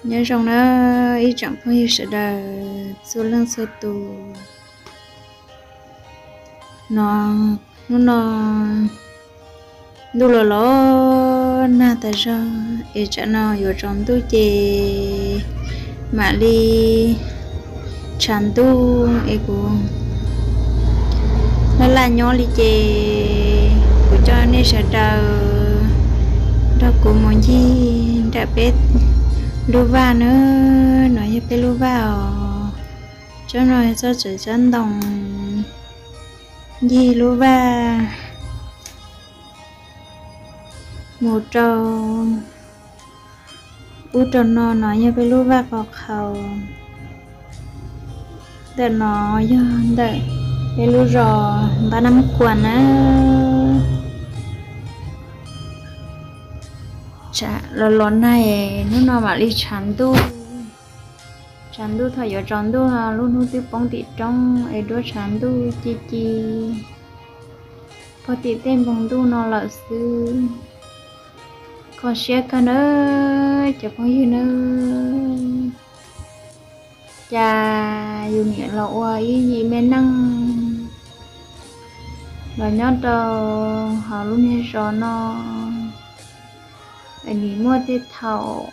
Nyob zoo na ib tsoom phooj ywg sawv daws txhua leej txhua tus. No, hnub no ntuj los los nag tas zog es tsam no yuav tsaus ntuj ces mam li tshav ntuj es kuv laj laj nyob li ces kuv coj nej sawv daws nrog kuv mus ncig nram peb lub vaj na. No yog peb lub vaj os. Tsob no tsob tseem tsob ntoo, ncig lub vaj mus rau ub rau no, no yog peb lub vaj qos qhaus. Ntawm no yog ntawm peb lub zos Npab Nab Kuas na. Los los nag, hnub no mam li tshav ntuj. Tshav ntuj thaum yuav tsaus ntuj, lub hnub twb poob tim roob es duab tshav ntuj ci ci pog tim tej npoo ntuj no lawm xwb. Kho siab kawg nawb cov phooj ywg nawb. Cas yus niam los ua ib yim me neej los nyob rau hauv lub niag zos no, es nim muaj tej thaum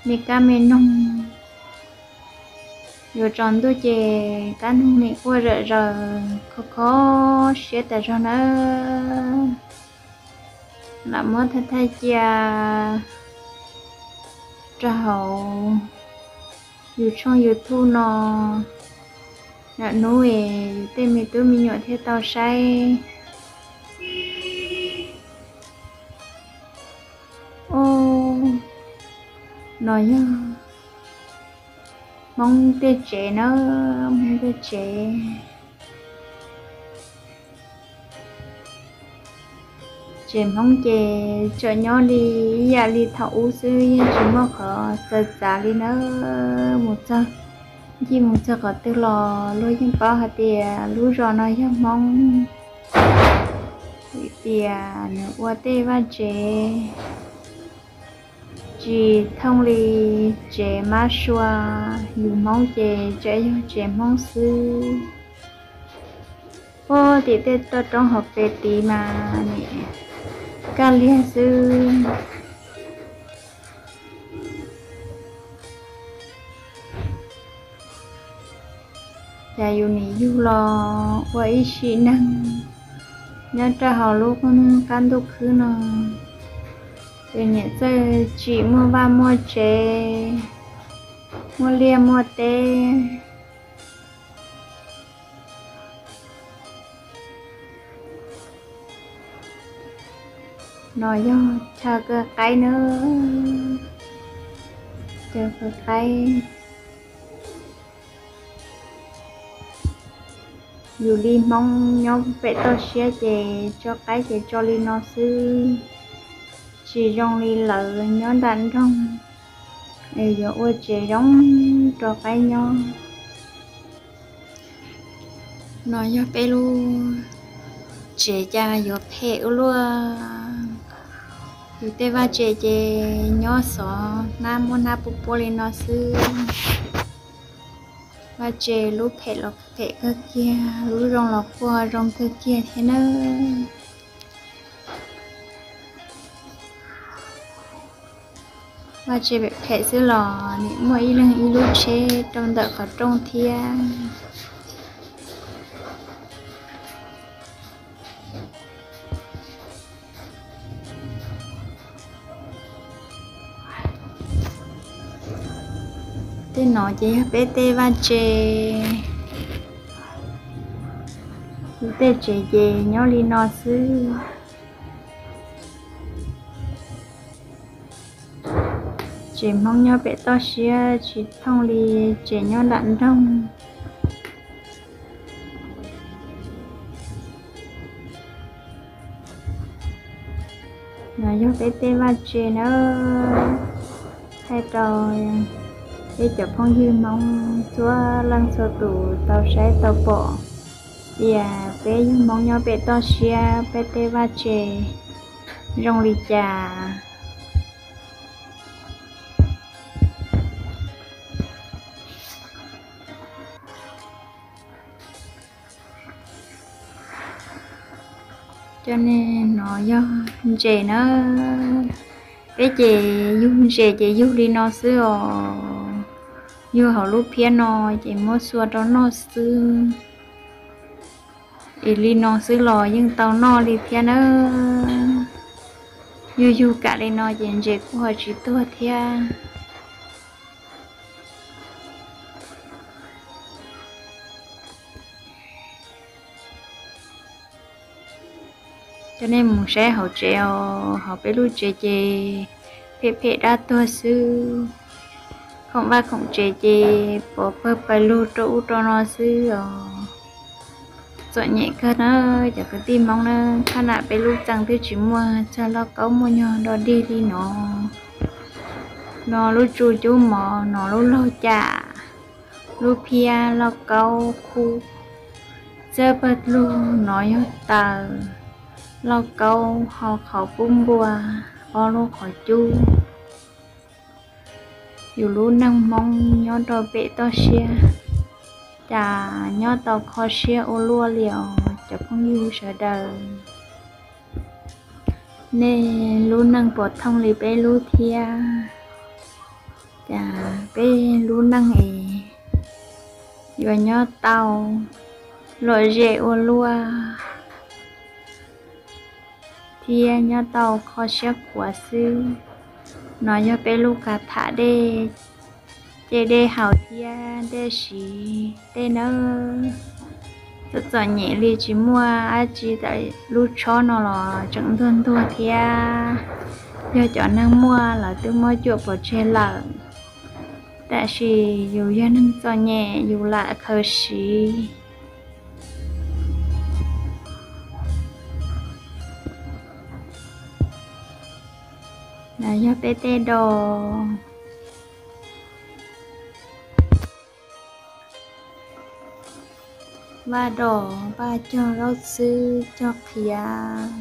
me kab me noog yuav tsaus ntuj ces kab noog nim quaj zom zaws kho kho siab tas zog nawb. Lam muab thaij thaij cia rau hauv yus tshooj YouTube no, nam nub es yus tej me tub me nyuam thiaj tau saib. Ub, no yog Hmoob tej tsev na, Hmoob tej tsev. Tsev Hmoob ces tseem nyob li ib yam li thaum ub xwb, yeej tsis muaj qhov txawv txav li nawb. Mus txog, ncig mus txog qhov twg los luag yeej paub hais tias lub zos no yog Hmoob, vim tias nws ua tej vaj tsev tsis thooj li tsev mab sua. Yus Hmoob ces tseem yog tsev Hmoob xwb. Puag tim tej toj roob hauv pes tid mas nim kaj liag xwb. Cas yus nim yug los ua ib sim neeg nyob rau hauv lub qab ntuj khwb no, ces niam txawj tsim muaj vaj muaj tsev, muaj liaj muaj teb. No yog chaw kaw qaib nawb, chaw kaw qaib. Yus li Hmoob nyob pem toj siab ces tso qaib ces tso li no xwb, tsis zoo li lawv nyob nram nroog es yuav ua tsev zoo rau qaib nyob. No yog peb lub tsev, cas yuav phem ua luaj. Yus tej vaj tsev ces nyob xov hnab muab hnab puab puab li no xwb. Vaj tsev lub phem los phem kawg kiag, lub zoo los kuj zoo kawg kiag thiab nawb. Vaj tsev phem xwb los nim muaj ib leeg ib lub tsheb rau ntawm qhov rooj thiab. Tej no ces yog peb tej vaj tsev. Yus tej tsev ces nyob li no xwb. Tsev Hmoob nyob pem toj siab tsis thooj li tsev nyob nram nroog. No yog peb tej vaj tsev nawb, thaij rau peb cov phooj ywg Hmoob txhua leej txhua tus tau saib tau pom tias peb yog Hmoob nyob pem toj siab peb tej vaj tsev zoo li cas. Cov nej, no yog ntses na. Peb ces yug ntses ces yug li no xwb os. Yug hauv lub phiab no ces muab xua rau noj xwb. Es li no xwb los yeej tau noj li thiab na. Yug yug kam li no ces ntses kuj ho tsis tuag thiab. Cov nej mus saib hauv tsev os, hauv peb lub tsev ces phem phem dab tuag xwb. Khoom vaj khoom tsev ces pov pawg pawg lug rau ub rau no xwb os. Txom nyem kawg na cov kwv tij Hmoob na, khab nam peb lub txee twb tsis muaj txog lauj kaub muaj nyuag dog dig li no. No lub tsu cub mov, no lub laug cam, lub phiab, lauj kaub khub, txawb pawg lug, no yog taws, lauj kaub, ho qhov pub npua, ob lub qhov cub. Yus lub neej Hmoob nyob rau pem toj siab, cas nyob tau kho siab ua luaj li os cov phooj ywg sawv daws. Nej lub neej puas thooj li peb lub thiab? Cas peb lub neej es yuav nyob tau lom zem ua luaj thiab nyob tau kho siab khuav xwb. No yog peb lub kav tham dej, ces dej haus thiab dej siv tej nawb. Txom txom nyem li tsis muaj dab tsi, tam lub tshob no los tseem ntuag ntuag thiab. Yog cov neeg muaj lawv twb muab cuam pov tseg lawm, tab sis yus yog neeg txom nyem yus lam khaws siv. No yog peb tej dos, vaj dos, vaj cog zaub xwb, cog qhiav,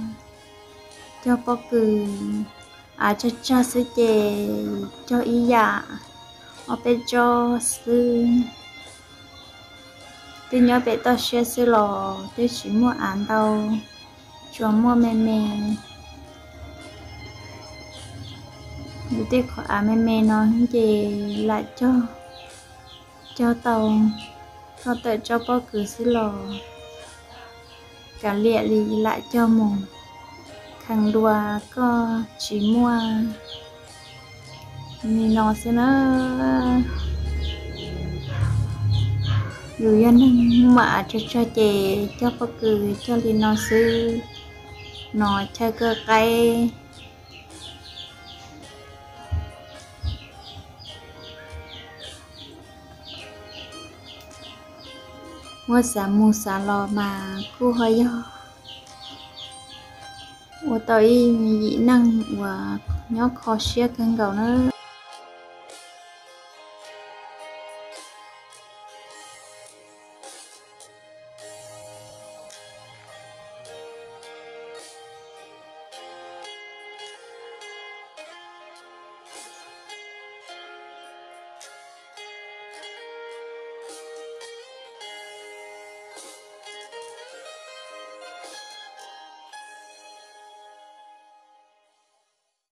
cog pob kws, av tsag tsag xwb ces cog ib yam, ob peb tsob xwb. Twb nyob pem toj siab xwb los twb tsis muaj av ntau, tsuas muaj me me. Yus tej qhov av me me no ces lam cog, cog tau txog tawm tsob pob kws xwb los kav liam li lam cog mus, kheev dua koj tsis muaj. Li no xwb na. Yus yog neeg muaj av tsag tsag ces cog pob kws cog li no xwb, no chaw kawg qaib. Muab xav mus xav los mas kuj ho yog ua tau ib yim neeg uas nyob kho siab kawg nkaus na.